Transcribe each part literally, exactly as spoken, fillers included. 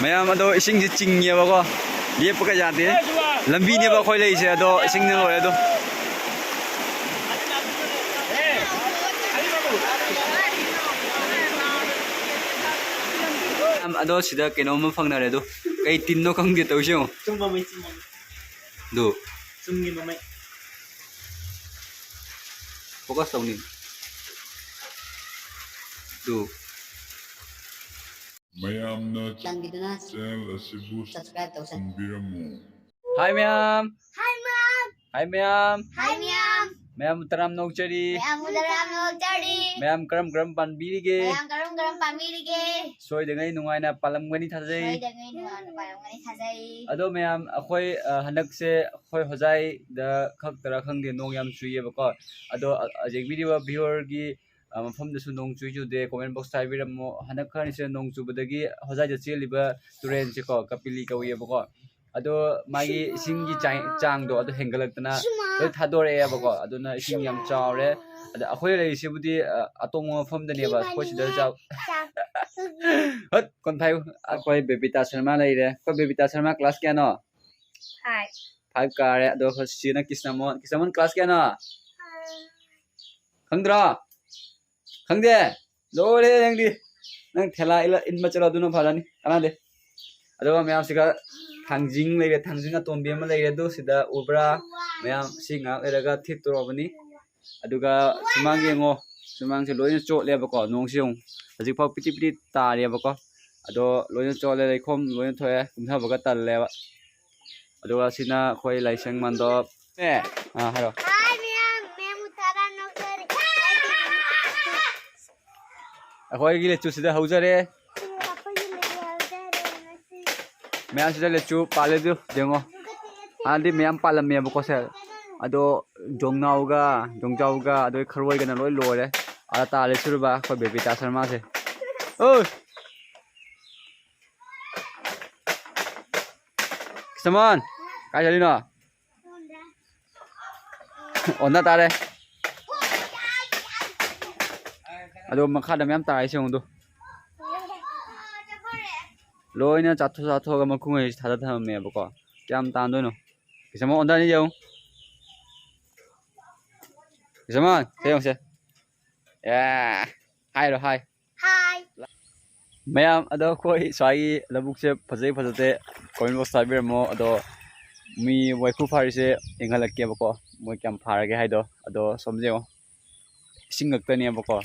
ꯃꯌꯥꯝ ꯑꯗꯣ ꯏꯁꯤꯡꯁꯦ ꯆꯤꯡꯉꯦꯕꯀꯣ, ꯂꯦꯞꯄꯒ ꯌꯥꯗꯦ꯫ ꯂꯝꯕꯤꯅꯦꯕ ꯑꯩꯈꯣꯏ ꯂꯩꯔꯤꯁꯦ, ꯑꯗꯣ ꯏꯁꯤꯡꯅ ꯂꯣꯏꯔꯦ ꯑꯗꯣ꯫ ꯃꯌꯥꯝ ꯑꯗꯣ ꯁꯤꯗ ꯀꯩꯅꯣꯝꯃ ꯐꯪꯅꯔꯦ ꯑꯗꯣ, ꯀꯩ ꯇꯤꯟꯅꯣ ꯈꯪꯗꯦ ꯇꯧꯔꯤꯁꯦ ꯌꯦꯡꯉꯣ꯫ ꯆꯨꯝ ꯃꯃꯩ, ꯆꯨꯝ ꯃꯃꯩ꯫ ꯑꯗꯨ ꯆꯨꯝꯒꯤ ꯃꯃꯩ꯫ Focus ꯇꯧꯅꯤ꯫ ꯑꯗꯨ ꯃꯌꯥꯝꯅ ꯆꯥꯟꯕꯤꯗꯨꯅ channel ꯑꯁꯤꯕꯨ subscribe ꯇꯧꯁꯟ- ꯇꯧꯕꯤꯔꯝꯃꯨ꯫ Hi ꯃꯌꯥꯝ꯫ Hi ꯃꯌꯥꯝ꯫ Hi ꯃꯌꯥꯝ꯫ Hi ꯃꯌꯥꯝ꯫ ꯃꯌꯥꯝ ꯎꯇꯔꯥꯝ ꯅꯣꯛꯆꯔꯤ꯫ ꯃꯌꯥꯝ ꯎꯇꯔꯥꯝ ꯅꯣꯛꯆꯔꯤ꯫ ꯃꯌꯥꯝ ꯀꯔꯝ ꯀꯔꯝ ꯄꯥꯟꯕꯤꯔꯤꯒꯦ? ꯃꯌꯥꯝ ꯀꯔꯝ ꯀꯔꯝ ꯄꯥꯟꯕꯤꯔꯤꯒꯦ? ꯁꯣꯏꯗꯉꯩ ꯅꯨꯡꯉꯥꯏꯅ ꯄꯥꯜꯂꯝꯒꯅꯤ ꯊꯥꯖꯩ꯫ ꯁꯣꯏꯗꯉꯩ ꯅꯨꯡꯉꯥꯏꯅ ꯄꯥꯜꯂꯝꯒꯅꯤ ꯊꯥꯖꯩ꯫ ꯑꯗꯣ ꯃꯌꯥꯝ, ꯑꯩꯈꯣꯏ, ꯑ, ꯍꯟꯗꯛꯁꯦ ꯑꯩꯈꯣꯏ ꯍꯣꯖꯥꯏꯗ ꯈꯛꯇꯔꯥ ꯈꯪꯗꯦ, ꯅꯣꯡ ꯌꯥꯝ ꯆꯨꯏꯌꯦꯕꯀꯣ꯫ ꯑꯗꯣ, ꯑ, ꯌꯦꯡꯕꯤꯔꯤꯕ viewerꯒꯤ, ꯑ, ꯃꯐꯝꯗꯁꯨ ꯅꯣꯡ ꯆꯨꯏ ꯆꯨꯗꯦ comment boxꯇ ꯍꯥꯏꯕꯤꯔꯝꯃꯣ꯫ ꯍꯟꯗꯛ ꯈꯔꯅꯤꯁꯤꯗ ꯅꯣꯡ ꯆꯨꯕꯗꯒꯤ ꯍꯣꯖꯥꯏꯗ ꯆꯦꯜꯂꯤꯕ ꯇꯨꯔꯦꯟꯁꯦꯀꯣ, ꯀꯄꯤꯂꯤ ꯀꯧꯏꯌꯦꯕꯀꯣ꯫ ꯑꯗꯣ ꯃꯥꯒꯤ ꯏꯁꯤꯡꯒꯤ ꯆꯥꯡ, ꯆꯥꯡꯗꯣ ꯑꯗꯨ ꯍꯦꯟꯒꯠꯂꯛꯇꯅ ꯂꯣꯏ ꯊꯥꯗꯣꯔꯛꯑꯦꯕꯀꯣ꯫ ꯑꯗꯨꯅ ꯏꯁꯤꯡ ꯌꯥꯝ ꯆꯥꯎꯔꯦ꯫ ꯑꯗ ꯑꯩꯈꯣꯏ ꯂꯩꯔꯤꯁꯤꯕꯨꯗꯤ, ꯑ, ꯑꯇꯣꯡꯕ ꯃꯐꯝꯗꯅꯦꯕ꯫ ꯑꯩꯈꯣꯏ ꯁꯤꯗ ꯆꯥꯎ-, ꯍꯠ, ꯀꯣꯟꯊꯥꯏ꯫ ꯑꯩꯈꯣꯏ ꯕꯦꯕꯤꯇꯥ ꯁꯔꯃ ꯂꯩꯔꯦ꯫ ꯑꯩꯈꯣꯏ ꯕꯦꯕꯤꯇꯥ ꯁꯔꯃ class ꯀꯌꯥꯅꯣ? Five꯫ Five ꯀꯥꯔꯦ꯫ ꯑꯗꯣ ꯑꯩꯈꯣꯏ ꯆꯤꯆꯦꯅ ꯀ꯭ꯔꯤꯁꯅꯃꯣꯍꯟ꯫ ꯀ꯭ꯔꯤꯁꯅꯃꯣꯍꯟ class ꯀꯌꯥꯅꯣ? ꯈꯪꯗ꯭ꯔꯣ? ꯈꯪꯗꯦ? ꯂꯣꯏꯔꯦ ꯅꯪꯗꯤ꯫ ꯅꯪ ꯊꯦꯂꯥ ꯏꯜꯂ-, ꯏꯟꯕ ꯆꯠꯂꯣ, ꯑꯗꯨꯅ ꯐꯔꯅꯤ꯫ ꯀꯥꯟꯅꯗꯦ꯫ ꯑꯗꯨꯒ ꯃꯌꯥꯝꯁꯤꯒ ꯊꯥꯡꯖꯤꯡ ꯂꯩꯔꯦ, ꯊꯥꯡꯖꯤꯡ ꯑꯇꯣꯝꯕꯤ ꯑꯃ ꯂꯩꯔꯦ꯫ ꯑꯗꯨ ꯁꯤꯗ ꯎꯕ꯭ꯔꯥ? ꯃꯌꯥꯝ ꯁꯤ ꯉꯥꯏꯍꯥꯛ ꯂꯩꯔꯒ ꯊꯤꯠꯇꯣꯔꯕꯅꯤ꯫ ꯑꯗꯨꯒ ꯁꯨꯃꯥꯡ ꯌꯦꯡꯉꯣ, ꯁꯨꯃꯥꯡꯁꯦ ꯂꯣꯏꯅ ꯆꯣꯠꯂꯦꯕꯀꯣ꯫ ꯅꯣꯡꯁꯦ ꯌꯦꯡꯉꯨ, ꯍꯧꯖꯤꯛꯐꯥꯎ ꯄꯤꯇꯤ ꯄꯤꯇꯤ ꯇꯥꯔꯤꯑꯕꯀꯣ꯫ ꯑꯗꯣ ꯂꯣꯏꯅ ꯆꯣꯠꯂꯦ, ꯂꯩꯈꯣꯝ ꯂꯣꯏꯅ ꯊꯣꯛꯑꯦ, ꯀꯨꯝꯊꯕꯒ ꯇꯜꯂꯦꯕ꯫ ꯑꯗꯨꯒ ꯁꯤꯅ ꯑꯩꯈꯣꯏ ꯂꯥꯏꯁꯪ ꯃꯟꯗꯣꯞ꯫ ꯑꯦ, ꯑꯥ, ꯍꯥꯏꯔꯣ꯫ Hi ꯃꯌꯥꯝ, ꯃꯌꯥꯝ ꯎꯇꯔꯥ ꯅꯣꯛꯆꯔꯤ꯫ ꯑꯩꯈꯣꯏꯒꯤ ꯂꯩꯆꯨꯁꯤꯗ ꯍꯧꯖꯔꯦ꯫ ꯑꯩꯈꯣꯏꯒꯤ ꯂꯩꯆꯨ ꯍꯧꯖꯔꯦ ꯉꯁꯤ꯫ ꯃꯌꯥꯝꯁꯤꯗ ꯂꯩꯆꯨ ꯄꯥꯜꯂꯦ ꯑꯗꯨ ꯌꯦꯡꯉꯣ꯫ ꯍꯥꯟꯅꯗꯤ ꯃꯌꯥꯝ ꯄꯥꯜꯂꯝꯃꯦꯕꯀꯣ ꯁꯦ꯫ ꯑꯗꯣ ꯗꯣꯡꯅꯥꯎꯒ, ꯗꯣꯡꯖꯥꯎꯒ, ꯑꯗꯩ ꯈꯔꯣꯏꯒꯅ ꯂꯣꯏ ꯂꯣꯏꯔꯦ꯫ ꯑꯥꯗ ꯇꯥꯜꯂꯦ ꯁꯨꯔꯨꯕ ꯑꯩꯈꯣꯏ ꯕꯦꯕꯤꯇꯥ ꯁꯔꯃꯥꯁꯦ꯫ ꯑꯣꯏ! ꯀ꯭ꯔꯤꯁꯃꯣꯍꯟ, ꯀꯥꯏ ꯆꯠꯂꯤꯅꯣ? ꯑꯣꯟꯅ ꯇꯥꯔꯦ꯫ ꯑꯗꯣ ꯃꯈꯥꯗ ꯃꯌꯥꯝ ꯇꯥꯔꯤꯁꯦ ꯌꯦꯡꯉꯨ ꯑꯗꯨ꯫ ꯂꯣꯏꯅ ꯆꯥꯊꯣꯛ ꯆꯥꯊꯣꯛꯑꯒ ꯃꯈꯨꯝꯈꯩꯁꯤ ꯊꯥꯗ ꯊꯝꯃꯝꯃꯦꯕꯀꯣ꯫ ꯀꯌꯥꯝ ꯇꯥꯟꯗꯣꯏꯅꯣ? ꯀꯤꯁꯃ ꯑꯣꯟꯊꯅꯤ ꯌꯦꯡꯉꯨ꯫ ꯀꯤꯁꯃ ꯁꯦ ꯌꯦꯡꯉꯨꯁꯦ꯫ ꯑꯦ, ꯍꯥꯏꯔꯣ ꯍꯥꯏ꯫ ꯍꯥꯏ꯫ ꯃꯌꯥꯝ ꯑꯗꯣ ꯑꯩꯈꯣꯏ ꯁ꯭ꯋꯥꯏꯒꯤ ꯂꯧꯕꯨꯛꯁꯦ ꯐꯖꯩ ꯐꯖꯗꯦ comment box ꯇ ꯍꯥꯏꯕꯤꯔꯝꯃꯣ꯫ ꯑꯗꯣ ꯃꯤ ꯋꯥꯏꯈꯨ ꯐꯥꯔꯤꯁꯦ ꯌꯦꯡꯍꯜꯂꯛꯀꯦꯕꯀꯣ, ꯃꯣꯏ ꯀꯌꯥꯝ ꯐꯥꯔꯒꯦ ꯍꯥꯏꯗꯣ꯫ ꯑꯗꯣ ꯁꯣꯝꯁꯦ ꯌꯦꯡꯉꯣ, ꯏꯁꯤꯡ ꯉꯛꯇꯅꯦꯕꯀꯣ꯫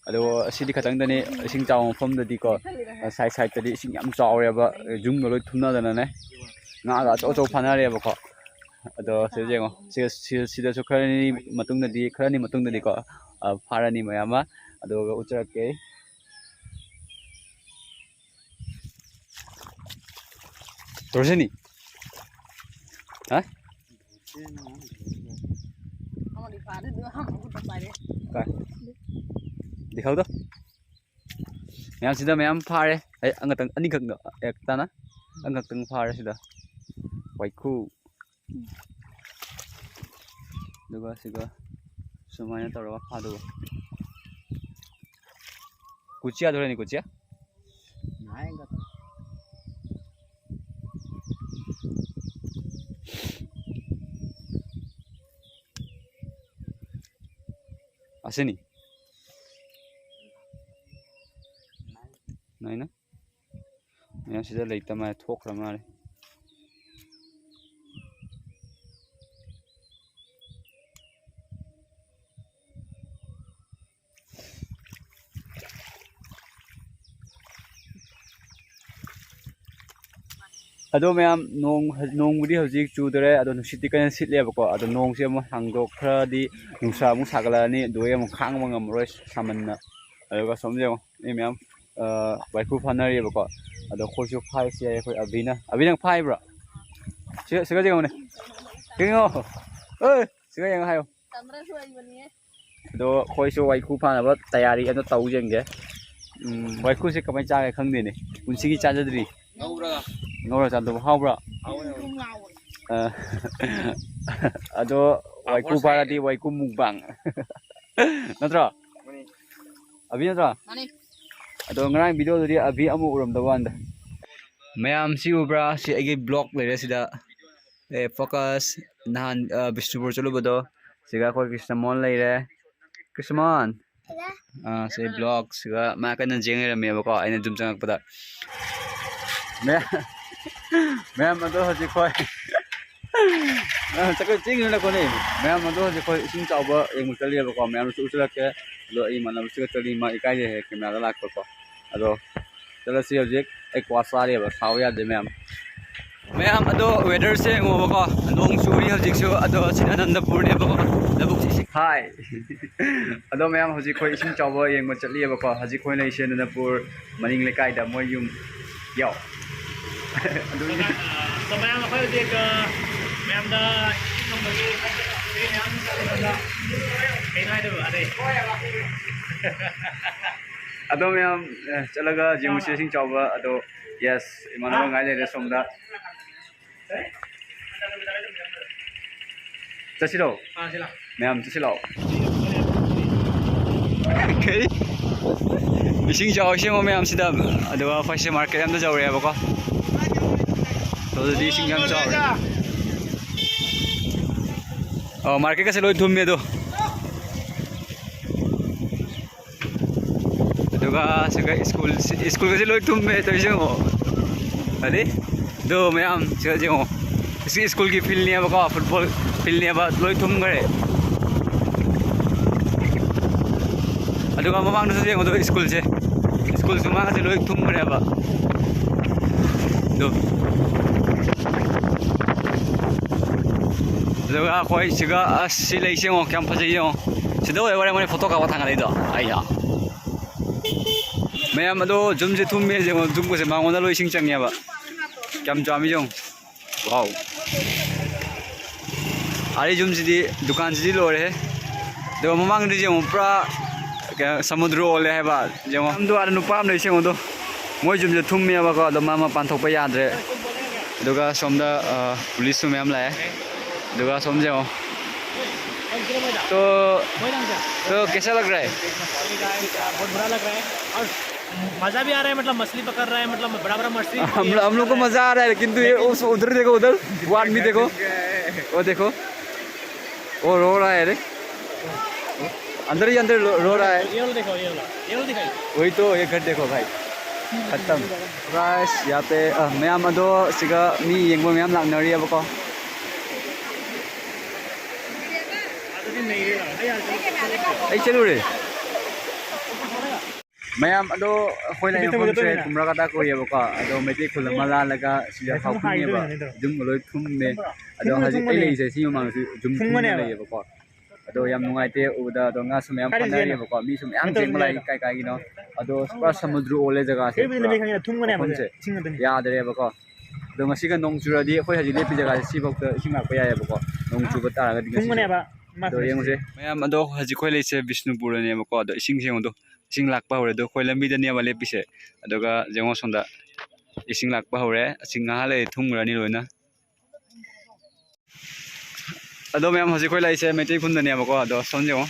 ꯑꯗꯣ ꯑꯁꯤꯗꯤ ꯈꯇꯪꯗꯅꯤ, ꯏꯁꯤꯡ ꯆꯥꯎꯕ ꯃꯐꯝꯗꯗꯤꯀꯣ, side side ꯇꯗꯤ ꯏꯁꯤꯡ ꯌꯥꯝ ꯆꯥꯎꯔꯦꯕ, ꯌꯨꯝꯒ ꯂꯣꯏ ꯊꯨꯝꯅꯗꯅꯅꯦ ꯉꯥꯒ ꯑꯆꯧ ꯑꯆꯧ ꯐꯥꯅꯔꯦꯕꯀꯣ꯫ ꯑꯗꯣ ꯁꯤꯗ ꯌꯦꯡꯉꯣ, ꯁꯤ-, ꯁꯤ-, ꯁꯤꯗꯁꯨ ꯈꯔꯅꯤ ꯃꯇꯨꯡꯗꯗꯤ, ꯈꯔꯅꯤ ꯃꯇꯨꯡꯗꯗꯤꯀꯣ, ꯑ, ꯐꯥꯔꯅꯤ ꯃꯌꯥꯝ ꯑꯃ꯫ ꯑꯗꯨꯒ ꯎꯠꯆꯔꯛꯀꯦ꯫ ꯇꯧꯔꯁꯤꯅꯤ꯫ ꯍꯥ? ꯑꯃꯗꯤ ꯐꯥꯗꯦ, ꯑꯗꯨ ꯑꯍꯥꯟꯕ ꯈꯨꯠꯇ ꯄꯥꯏꯔꯦ꯫ ꯀꯥꯏ? ꯗꯤꯈꯧꯗꯣ꯫ ꯃꯌꯥꯝ ꯁꯤꯗ ꯃꯌꯥꯝ ꯐꯥꯔꯦ꯫ ꯑꯩ ꯑꯉꯛꯇꯪ ꯑꯅꯤꯈꯛ, ꯑꯦ, ꯇꯥꯅ? ꯑꯉꯛꯇꯪ ꯐꯥꯔꯦ ꯁꯤꯗ꯫ ꯋꯥꯏꯈꯨ꯫ ꯑꯗꯨꯒ ꯁꯤꯒ ꯁꯨꯃꯥꯏꯅ ꯇꯧꯔꯒ ꯐꯥꯗꯧꯕ꯫ ꯀꯨꯆꯤꯌꯥ ꯊꯣꯛꯂꯛꯏꯅꯤ, ꯀꯨꯆꯤꯌꯥ꯫ ꯑꯁꯤꯅꯤ꯫ ꯅꯥꯏꯅ꯫ ꯃꯌꯥꯝ ꯁꯤꯗ ꯂꯩꯇ ꯃꯥꯜꯂꯦ, ꯊꯣꯛꯈ꯭ꯔ ꯃꯥꯜꯂꯦ꯫ ꯑꯗꯣ ꯃꯌꯥꯝ, ꯅꯣꯡ, ꯅꯣꯡꯕꯨꯗꯤ ꯍꯧꯖꯤꯛ ꯆꯨꯗꯔꯦ, ꯑꯗꯣ ꯅꯨꯡꯁꯤꯠꯇꯤ ꯀꯟꯅ ꯁꯤꯠꯂꯦꯕꯀꯣ꯫ ꯑꯗꯣ ꯅꯣꯡꯁꯦ ꯑꯃꯨꯛ ꯍꯥꯡꯗꯣꯛꯈ꯭ꯔꯗꯤ ꯅꯨꯡꯁꯥ ꯑꯃꯨꯛ ꯁꯥꯒꯠꯂꯛꯑꯅꯤ, ꯑꯗꯨꯗꯩ ꯑꯃꯨꯛ ꯈꯥꯡꯕ ꯉꯝꯃꯔꯣꯏ ꯁꯥꯃꯟꯅ꯫ ꯑꯗꯨꯒ ꯁꯣꯝꯗ ꯌꯦꯡꯉꯣ, ꯃꯤ ꯃꯌꯥꯝ, ꯑ, ꯋꯥꯏꯈꯨ ꯐꯥꯅꯔꯤꯕꯀꯣ꯫ ꯑꯗꯣ ꯑꯩꯈꯣꯏꯁꯨ ꯐꯥꯔꯤꯁꯤ ꯌꯥꯏ, ꯑꯩꯈꯣꯏ ꯑꯕꯤꯅ꯫ ꯑꯕꯤ, ꯅꯪ ꯐꯥꯏꯕ꯭ꯔꯣ? ꯁꯤꯒ, ꯁꯤꯒ ꯌꯦꯡꯉꯣꯅꯦ꯫ ꯁꯤꯒ ꯌꯦꯡꯉꯣ꯫ ꯑꯣꯏ, ꯁꯤꯒ ꯌꯦꯡꯉꯣ ꯍꯥꯏꯌꯣ꯫ ꯑꯗꯣ ꯑꯩꯈꯣꯏꯁꯨ ꯋꯥꯏꯈꯨ ꯐꯥꯅꯕ ꯇꯌꯥꯔꯤ ꯑꯗꯣ ꯇꯧ ꯌꯦꯡꯒꯦ꯫ ꯎꯝ, ꯋꯥꯏꯈꯨꯁꯦ ꯀꯃꯥꯏꯅ ꯆꯥꯒꯦ ꯈꯪꯗꯦꯅꯦ, ꯄꯨꯟꯁꯤꯒꯤ ꯆꯥꯖꯗ꯭ꯔꯤ꯫ ꯉꯧꯔꯒ꯫ ꯉꯧꯔ ꯆꯥꯗꯧꯕ ꯍꯥꯎꯕ꯭ꯔꯥ? ꯍꯥꯎꯋꯦ, ꯍꯥꯎꯋꯦ꯫ ꯑ, ꯑꯗꯣ ꯋꯥꯏꯈꯨ ꯐꯥꯔꯗꯤ ꯋꯥꯏꯈꯨ mukbang꯫ ꯅꯠꯇ꯭ꯔꯣ? ꯃꯥꯅꯤ꯫ ꯑꯕꯤ ꯅꯠꯇ꯭ꯔꯣ? ꯃꯥꯅꯤ꯫ ꯑꯗꯣ ꯉꯔꯥꯡ video ꯗꯨꯗꯤ ꯑꯕꯤ ꯑꯃꯨꯛ ꯎꯔꯝꯗꯕ ꯋꯥꯅꯤꯗ꯫ ꯃꯌꯥꯝ ꯁꯤ ꯎꯕ꯭ꯔꯥ? ꯁꯤ ꯑꯩꯒꯤ ꯕ꯭ꯂꯣꯛ ꯂꯩꯔꯦ ꯁꯤꯗ꯫ ꯑꯦ, ꯐꯣꯀꯁ꯫ ꯅꯍꯥꯟ, ꯑ, ꯕꯤꯁꯅꯨꯄꯨꯔ ꯆꯠꯂꯨꯕꯗꯣ꯫ ꯁꯤꯒ ꯑꯩꯈꯣꯏ ꯀ꯭ꯔꯤꯁꯅꯃꯣꯍꯟ ꯂꯩꯔꯦ꯫ ꯀ꯭ꯔꯤꯁꯅꯃꯣꯍꯟ꯫ ꯑ, ꯁꯤ ꯕ꯭ꯂꯣꯛ꯫ ꯁꯤꯒ ꯃꯥ ꯀꯟꯅ ꯌꯦꯡ ꯂꯩꯔꯝꯃꯦꯕꯀꯣ, ꯑꯩꯅ ꯑꯗꯨꯝ ꯆꯪꯉꯛꯄꯗ꯫ ꯃꯌꯥꯝ, ꯃꯌꯥꯝ ꯑꯗꯣ ꯍꯧꯖꯤꯛ ꯑꯩꯈꯣꯏ ꯑ, ꯆꯠꯀ-, ꯆꯤꯡꯗꯨꯅꯀꯣꯅꯦ꯫ ꯃꯌꯥꯝ ꯑꯗꯣ ꯍꯧꯖꯤꯛ ꯑꯩꯈꯣꯏ ꯏꯁꯤꯡ ꯆꯥꯎꯕ ꯌꯦꯡꯕ ꯆꯠꯂꯤꯑꯕꯀꯣ꯫ ꯃꯌꯥꯝꯁꯨ ꯎꯠꯁꯤꯜꯂꯛꯀꯦ꯫ ꯑꯗꯣ ꯑꯩ ꯏꯃꯥꯟꯅꯕꯁꯤꯒ ꯆꯠꯂꯤ, ꯃꯥ ꯏꯀꯥꯏꯖꯩ ꯍꯥꯏ ꯀꯦꯃꯦꯔꯥꯗ ꯂꯥꯛꯄꯀꯣ꯫ ꯑꯗꯣ ꯆꯠꯂꯁꯤ ꯍꯧꯖꯤꯛ꯫ ꯑꯩ ꯀ꯭ꯋꯥ ꯆꯥꯔꯤꯑꯕ, ꯁꯥꯎ ꯌꯥꯗꯦ ꯃꯌꯥꯝ꯫ ꯃꯌꯥꯝ ꯑꯗꯣ ꯋꯦꯗꯔꯁꯦ ꯌꯦꯡꯉꯣꯕꯀꯣ꯫ ꯅꯣꯡ ꯆꯨꯔꯤ ꯍꯧꯖꯤꯛꯁꯨ꯫ ꯑꯗꯣ ꯁꯤꯅ ꯑꯅꯟꯗꯄꯨꯔꯅꯦꯕꯀꯣ꯫ ꯂꯧꯕꯨꯛꯁꯤ ꯁꯤ-, ꯍꯥꯏ꯫ ꯑꯗꯣ ꯃꯌꯥꯝ ꯍꯧꯖꯤꯛ ꯑꯩꯈꯣꯏ ꯏꯁꯤꯡ ꯆꯥꯎꯕ ꯌꯦꯡꯕ ꯆꯠꯂꯤꯑꯕꯀꯣ꯫ ꯍꯧꯖꯤꯛ ꯑꯩꯈꯣꯏ ꯂꯩꯁꯦ ꯑꯅꯟꯗꯄꯨꯔ ꯃꯅꯤꯡ ꯂꯩꯀꯥꯏꯗ ꯃꯣꯏ ꯌꯨꯝ꯫ ꯌꯥꯎ꯫ ꯑꯗꯣ ꯃꯌꯥꯝ ꯑꯩꯈꯣꯏ ꯍꯧꯖꯤꯛ, ꯑ, ꯃꯌꯥꯝꯗ ꯏꯁꯤꯡ ꯊꯝꯕꯒꯤ ꯃꯌꯥꯝ ꯆꯠꯂꯀꯥꯟꯗ ꯀꯩꯅꯣ ꯍꯥꯏꯗꯣꯏꯕ ꯑꯗꯩ꯫ ꯑꯗꯣ ꯃꯌꯥꯝ, ꯑ, ꯆꯠꯂꯒ ꯌꯦꯡꯉꯨꯁꯦ ꯏꯁꯤꯡ ꯆꯥꯎꯕ꯫ ꯑꯗꯣ, ꯌꯦꯁ, ꯏꯃꯥꯟꯅꯕ ꯉꯥꯏ ꯂꯩꯔꯦ ꯁꯣꯝꯗ꯫ ꯆꯠꯁꯤꯔꯣ? ꯃꯌꯥꯝ ꯆꯠꯁꯤꯜꯂꯛꯑꯣ꯫ ꯀꯩ? ꯏꯁꯤꯡ ꯆꯥꯎꯏ ꯁꯦꯝꯕ ꯃꯌꯥꯝꯁꯤꯗ꯫ ꯑꯗꯨꯒ ꯑꯩꯈꯣꯏꯁꯦ ꯃꯥꯔꯀꯦꯠ ꯑꯝꯗ ꯌꯧꯔꯛꯑꯦꯕꯀꯣ꯫ ꯑꯗꯨꯗꯤ ꯏꯁꯤꯡ ꯌꯥꯝ ꯆꯥꯎꯔꯦ꯫ ꯑꯣ, ꯃꯥꯔꯀꯦꯠꯀꯁꯦ ꯂꯣꯏ ꯊꯨꯝꯃꯦ ꯑꯗꯣ꯫ ꯑꯗꯨꯒ ꯁꯤꯒ ꯁ꯭ꯀꯨꯜ, ꯁ꯭ꯀꯨꯜꯒꯁꯦ ꯂꯣꯏ ꯊꯨꯝꯃꯦ ꯇꯧꯔꯤꯁꯦ ꯌꯦꯡꯉꯣ꯫ ꯑꯗꯩ ꯑꯗꯣ ꯃꯌꯥꯝ ꯁꯤꯗ ꯌꯦꯡꯉꯣ꯫ ꯁꯤ ꯁ꯭ꯀꯨꯜꯒꯤ ꯐꯤꯜꯅꯦꯕꯀꯣ, ꯐꯨꯠꯕꯣꯜ ꯐꯤꯜꯅꯦꯕ, ꯂꯣꯏ ꯊꯨꯝꯈ꯭ꯔꯦ꯫ ꯑꯗꯨꯒ ꯃꯃꯥꯡꯗꯁꯨ ꯌꯦꯡꯉꯣ, ꯑꯗꯣ ꯁ꯭ꯀꯨꯜꯁꯦ, ꯁ꯭ꯀꯨꯜꯁꯨ ꯃꯥꯁꯦ ꯂꯣꯏ ꯊꯨꯝꯈ꯭ꯔꯦꯕ꯫ ꯑꯗꯣ, ꯑꯗꯨꯒ ꯑꯩꯈꯣꯏ ꯁꯤꯒ, ꯑꯁ, ꯁꯤ ꯂꯩꯁꯦ ꯌꯦꯡꯉꯣ, ꯀꯌꯥꯝ ꯐꯖꯩ ꯌꯦꯡꯉꯣ꯫ ꯁꯤꯗ ꯑꯣꯏꯔꯦ ꯋꯥꯔꯦ ꯃꯣꯏꯅ ꯐꯣꯇꯣ ꯀꯥꯞꯄ ꯊꯥꯡꯒꯠꯂꯛꯏꯗꯣ꯫ ꯑꯩꯌꯥ꯫ ꯃꯌꯥꯝ ꯑꯗꯣ ꯌꯨꯝꯁꯦ ꯊꯨꯝꯃꯦ ꯌꯦꯡꯉꯣ, ꯌꯨꯝꯒꯁꯦ ꯃꯉꯣꯟꯗ ꯂꯣꯏ ꯏꯁꯤꯡ ꯆꯪꯉꯦꯕ꯫ ꯀꯌꯥꯝ ꯆꯥꯎꯔꯝꯃꯤ ꯌꯦꯡꯉꯣ꯫ ꯋꯥꯎ꯫ ꯑꯥ, ꯌꯨꯝꯁꯤꯗꯤ, ꯗꯨꯀꯥꯟꯁꯤꯗꯤ ꯂꯣꯏꯔꯦꯍꯦ꯫ ꯑꯗꯨꯒ ꯃꯃꯥꯡꯗꯗꯤ ꯌꯦꯡꯉꯣ, ꯄꯨꯔꯥ ꯀꯩꯅꯣ, ꯁꯃꯨꯗ꯭ꯔ ꯑꯣꯜꯂꯦ ꯍꯥꯏꯕ꯫ ꯌꯦꯡꯉꯣ, ꯌꯨꯝꯗꯣ ꯑꯥꯗ ꯅꯨꯄꯥ ꯑꯃ ꯂꯩ, ꯌꯦꯡꯉꯣ ꯑꯗꯣ꯫ ꯃꯣꯏ ꯌꯨꯝꯁꯦ ꯊꯨꯝꯃꯦꯕꯀꯣ, ꯑꯗꯣ ꯃꯥ ꯃꯄꯥꯟ ꯊꯣꯛꯄ ꯌꯥꯗ꯭ꯔꯦ꯫ ꯑꯗꯨꯒ ꯁꯣꯝꯗ, ꯑ, ꯄꯨꯂꯤꯁꯁꯨ ꯃꯌꯥꯝ ꯂꯥꯛꯑꯦ꯫ ꯑꯗꯨꯒ ꯁꯣꯝꯁꯦ ꯌꯦꯡꯉꯣ꯫ तो, तो कैसा लग रहा है? बहुत बुरा लग रहा है। और मजा भी आ रहा है, मतलब मछली पकड़ रहा है, मतलब बड़ा बड़ा मछली। हम हम लोग को मजा आ रहा है, किंतु ये उस उधर देखो, उधर वो आदमी देखो, वो देखो, वो रो रहा है रे, अंदर ही अंदर रो, रो रहा है। ये वाला देखो, ये वाला, ये वाला दिखाइए। वही तो, ये घर देखो भाई, खत्म। Guys, यहाँ पे, अ, ꯃꯌꯥꯝ ꯑꯗꯣ ꯁꯤꯒ ꯃꯤ ꯌꯦꯡꯕ ꯃꯌꯥꯝ ꯂꯥꯛꯅꯔꯤꯑꯕꯀꯣ꯫ ꯑꯩ ꯆꯠꯂꯨꯔꯦ꯫ ꯃꯌꯥꯝ ꯑꯗꯣ ꯑꯩꯈꯣꯏ ꯂꯩꯕ ꯃꯐꯝꯁꯦ ꯀꯨꯝꯔꯥꯒꯗꯥ ꯀꯣꯏꯌꯦꯕꯀꯣ꯫ ꯑꯗꯣ ꯃꯩꯇꯩ ꯈꯨꯜ ꯑꯃ ꯂꯥꯜꯂꯒ ꯁꯤꯗ ꯐꯥꯎ ꯀꯨꯝꯃꯦꯕ꯫ ꯌꯨꯝꯒ ꯂꯣꯏ ꯊꯨꯝꯃꯦ꯫ ꯑꯗꯣ ꯍꯧꯖꯤꯛ ꯑꯩ ꯂꯩꯔꯤꯁꯦ ꯁꯤ ꯃꯃꯥꯡꯁꯨ ꯌꯨꯝ ꯊꯨꯝꯃ ꯂꯩꯌꯦꯕꯀꯣ꯫ ꯑꯗꯣ ꯌꯥꯝ ꯅꯨꯡꯉꯥꯏꯇꯦ ꯎꯕꯗ꯫ ꯑꯗꯣ ꯉꯥꯁꯨ ꯃꯌꯥꯝ ꯐꯥꯅꯔꯤꯑꯕꯀꯣ꯫ ꯃꯤꯁꯨ ꯃꯌꯥꯝ ꯆꯦꯟꯕ ꯂꯥꯛꯏ ꯀꯥꯏ ꯀꯥꯏꯒꯤꯅꯣ꯫ ꯑꯗꯣ ꯄꯨꯔꯥ ꯁꯃꯨꯗ꯭ꯔ ꯑꯣꯜꯂꯦ ꯖꯒꯥꯁꯦ꯫ ꯃꯐꯝꯁꯦ ꯌꯥꯗ꯭ꯔꯦꯕꯀꯣ꯫ ꯑꯗꯣ ꯉꯁꯤꯒ ꯅꯣꯡ ꯆꯨꯔꯗꯤ ꯑꯩꯈꯣꯏ ꯍꯧꯖꯤꯛ ꯂꯦꯞꯄꯤ ꯖꯒꯥꯁꯦ ꯁꯤꯐꯥꯎꯗ ꯏꯁꯤꯡ ꯂꯥꯛꯄ ꯌꯥꯏꯑꯕꯀꯣ꯫ ꯅꯣꯡ ꯆꯨꯕ ꯇꯥꯔꯒꯗꯤ ꯉꯁꯤꯁꯦ꯫ ꯑꯗꯣ ꯌꯦꯡꯉꯨꯁꯦ꯫ ꯃꯌꯥꯝ ꯑꯗꯣ ꯍꯧꯖꯤꯛ ꯑꯩꯈꯣꯏ ꯂꯩꯁꯦ ꯕꯤꯁꯅꯨꯄꯨꯔꯗꯅꯦꯕꯀꯣ꯫ ꯑꯗꯣ ꯏꯁꯤꯡꯁꯦ ꯌꯦꯡꯉꯨꯗꯣ꯫ ꯏꯁꯤꯡ ꯂꯥꯛꯄ ꯍꯧꯔꯦ꯫ ꯑꯗꯣ ꯑꯩꯈꯣꯏ ꯂꯝꯕꯤꯗꯅꯦꯕ ꯂꯦꯞꯄꯤꯁꯦ꯫ ꯑꯗꯨꯒ ꯌꯦꯡꯉꯣ ꯁꯣꯝꯗ ꯏꯁꯤꯡ ꯂꯥꯛꯄ ꯍꯧꯔꯦ꯫ ꯏꯁꯤꯡ ꯉꯥꯏꯍꯥꯛ ꯂꯩꯔꯗꯤ ꯊꯨꯝꯈ꯭ꯔꯅꯤ ꯂꯣꯏꯅ꯫ ꯑꯗꯣ ꯃꯌꯥꯝ ꯍꯧꯖꯤꯛ ꯑꯩꯈꯣꯏ ꯂꯩꯁꯦ ꯃꯩꯇꯩ ꯈꯨꯟꯗꯅꯦꯕꯀꯣ꯫ ꯑꯗꯣ ꯁꯣꯝ ꯌꯦꯡꯉꯣ,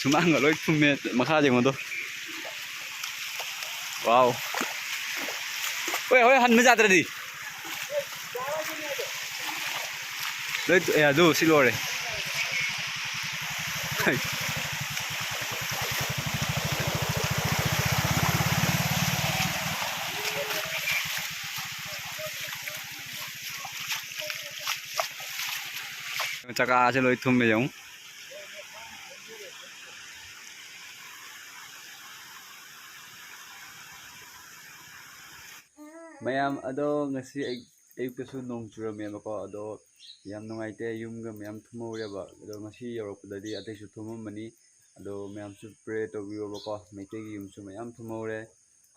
ꯁꯨꯃꯥꯡꯒ ꯂꯣꯏ ꯊꯨꯝꯃꯦ꯫ ꯃꯈꯥ ꯌꯦꯡꯉꯣ ꯑꯗꯣ꯫ Wow꯫ ꯍꯣꯏ, ꯍꯣꯏ, ꯍꯟꯕ ꯌꯥꯗ꯭ꯔꯗꯤ꯫ ꯂꯣꯏ ꯇꯣꯛꯑꯦ꯫ ꯑꯗꯨ ꯁꯤ ꯂꯣꯏꯔꯦ꯫ ꯆꯀꯥꯁꯦ ꯂꯣꯏ ꯊꯨꯝꯃꯦ ꯌꯦꯡꯉꯨ꯫ ꯃꯌꯥꯝ ꯑꯗꯣ ꯉꯁꯤ ꯑꯌꯨꯛ-, ꯑꯌꯨꯛꯇꯁꯨ ꯅꯣꯡ ꯆꯨꯔꯝꯃꯦꯕꯀꯣ꯫ ꯑꯗꯣ ꯌꯥꯝ ꯅꯨꯡꯉꯥꯏꯇꯦ, ꯌꯨꯝꯒ ꯃꯌꯥꯝ ꯊꯨꯝꯍꯧꯔꯦꯕ꯫ ꯑꯗꯣ ꯉꯁꯤ ꯌꯧꯔꯛꯄꯗꯗꯤ ꯑꯇꯩꯁꯨ ꯊꯨꯝꯃꯝꯃꯅꯤ꯫ ꯑꯗꯣ ꯃꯌꯥꯝꯁꯨ pray ꯇꯧꯕꯤꯌꯣꯕꯀꯣ꯫ ꯃꯩꯇꯩꯒꯤ ꯌꯨꯝꯁꯨ ꯃꯌꯥꯝ ꯊꯨꯝꯍꯧꯔꯦ꯫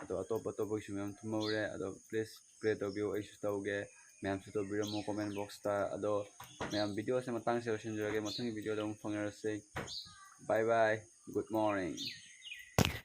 ꯑꯗꯣ ꯑꯇꯣꯞ ꯑꯇꯣꯞꯄꯒꯤꯁꯨ ꯃꯌꯥꯝ ꯊꯨꯝꯍꯧꯔꯦ꯫ ꯑꯗꯣ please pray ꯇꯧꯕꯤꯌꯣ, ꯑꯩꯁꯨ ꯇꯧꯒꯦ꯫ ꯃꯌꯥꯝꯁꯨ ꯇꯧꯕꯤꯔꯝꯃꯣ comment box ꯇ꯫ ꯑꯗꯣ ꯃꯌꯥꯝ, video ꯁꯦ ꯃꯇꯥꯡꯁꯤꯗ ꯂꯣꯏꯁꯤꯟꯖꯔꯒꯦ꯫ ꯃꯊꯪꯒꯤ video ꯗ ꯑꯃꯨꯛ ꯐꯪꯅꯔꯁꯦ꯫ Bye bye, good morning꯫